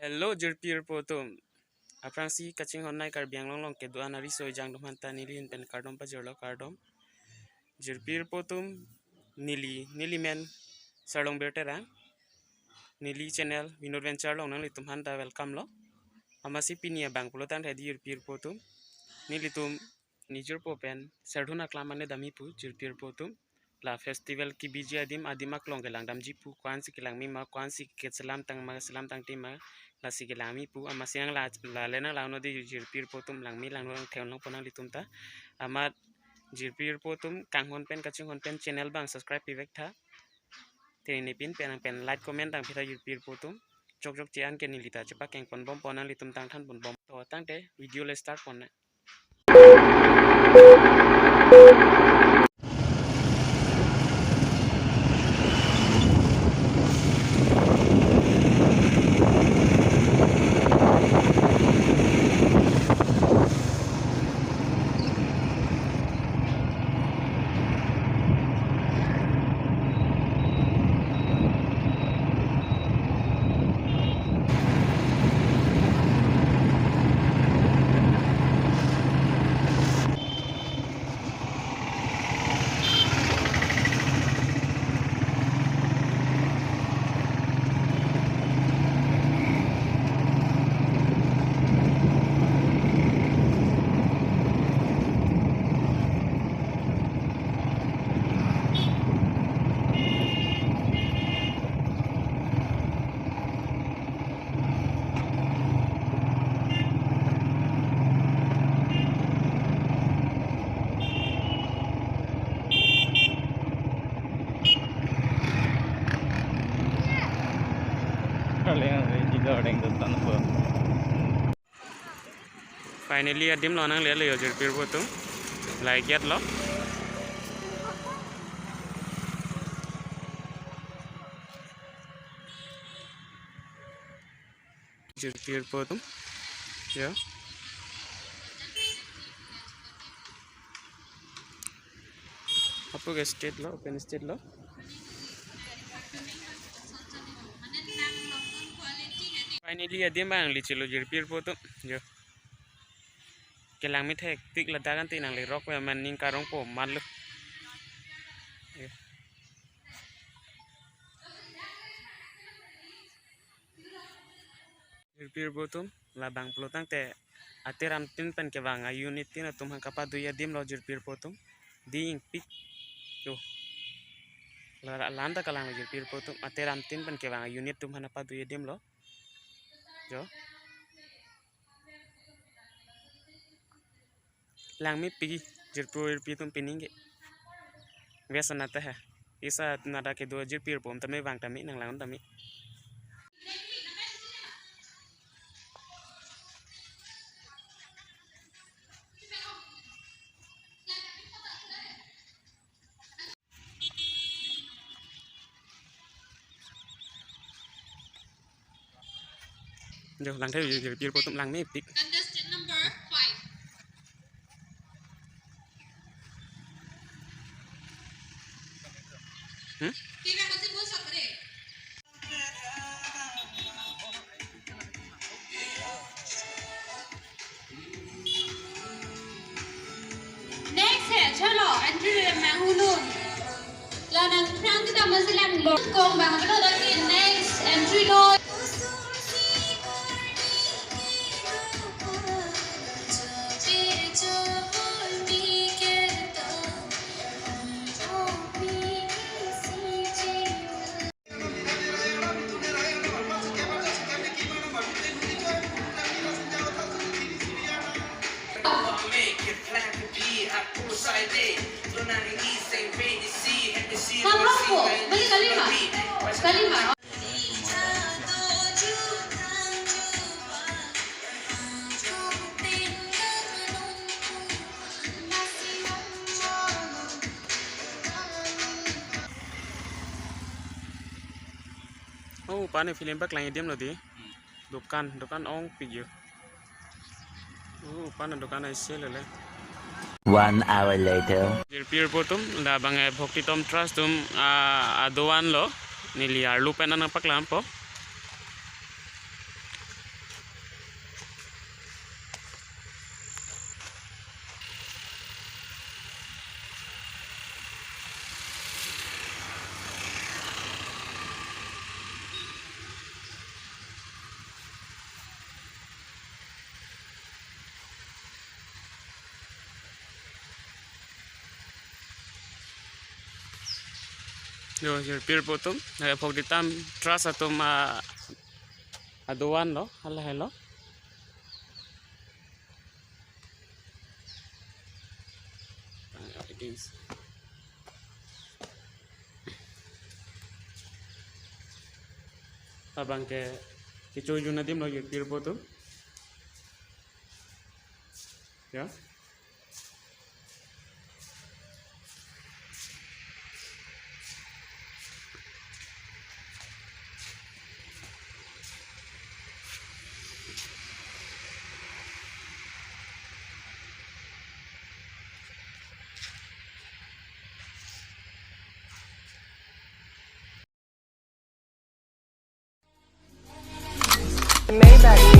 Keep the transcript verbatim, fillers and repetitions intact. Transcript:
Hello, jirpi jirpo atum. Aphrangsi kachinghon nei Karbi Anglong along kedo-an ariso ejang atum aphanta neli ahin pen kardom pajirlo, kardom. Jirpi jirpo atum, neli, neli men Sarlong Birterang. Neli channel Vinod Venture along nanglitum aphanta welcome lo. Amatsi pini abang pulotangte dei jirpi jirpo atum, nelitum nijirpo pen serdun aklam ane damji pu jirpi jirpo atum. La festival kebiji adim, adim aklong kelang damji pu, ko-ansi kelang me ma, ko-ansi keselam tang ma, selam tangte ma, lasi kelang me pu. Amatsi nang la, la le nang langnon dei jirpi jirpo atum, lang me langnon, theklongpo nanglitum ta. Amat jirpi jirpo atum kanghon pen kachinghon pen channel abang subscribe pivek tha. Te neli pin pen nang pen like comment tangpi tha jirpi jirpo atum. Chokchokche an ke neli ta chepakeng ponbompo, nanglitum tang than ponbom. To tangte video le start pon nang. Finally, adim lo nanglelo jirpi jirpo atum. Like yet lo. Jirpi jirpo atum. Ya. Apo ke stage lo, open stage lo. Finally, adim abang le chelo jirpi jirpo atum. Yo. Kelang me thektik ladak ante nanglerok ve amat ning karongpo amat lo. Yo. Jirpi jirpo atum, labang pulotangte ater amtin pen kevang a-unit tin atum aphan kapadui adim lo jirpi jirpo atum. Dei ingpik. Yo. La, la, lam ta kalang lo jirpi jirpo atum. Ater amtin pen kevang a-unit atum aphan kapadui adim lo. Yo. Lang mepik jirpo jirpi atum pining ke. Biasa nata ha. Isa nata kedo jirpi jirpo atum tame vang tame nang lang tame. Jo, lang thek jirpi jirpo atum lang mepik. Contestant number five. Hmm? Next hai, chalo, entry le mang hulun. La nangphrang kita masi lang lo. Kong bang abang lagi next entry lo. Hang rong po, balik kalima. Kalima. Oh, pani film bak lang adim lo dei. Dukan, dukan ongpik yo. Oh, pani dukan ai sel le. One hour later. Jirpi jirpo atum, labang eh, Bhakti Tom Trust atum, ah, adovan lo. Neli arlo pen nangpaklang po. Yo, jirpi jirpo atum, eh, phokditam trust atum, ah, adovan lo, halahelo. Abang ke kecho jun adim lo, jirpi jirpo atum. Ya. Maybach.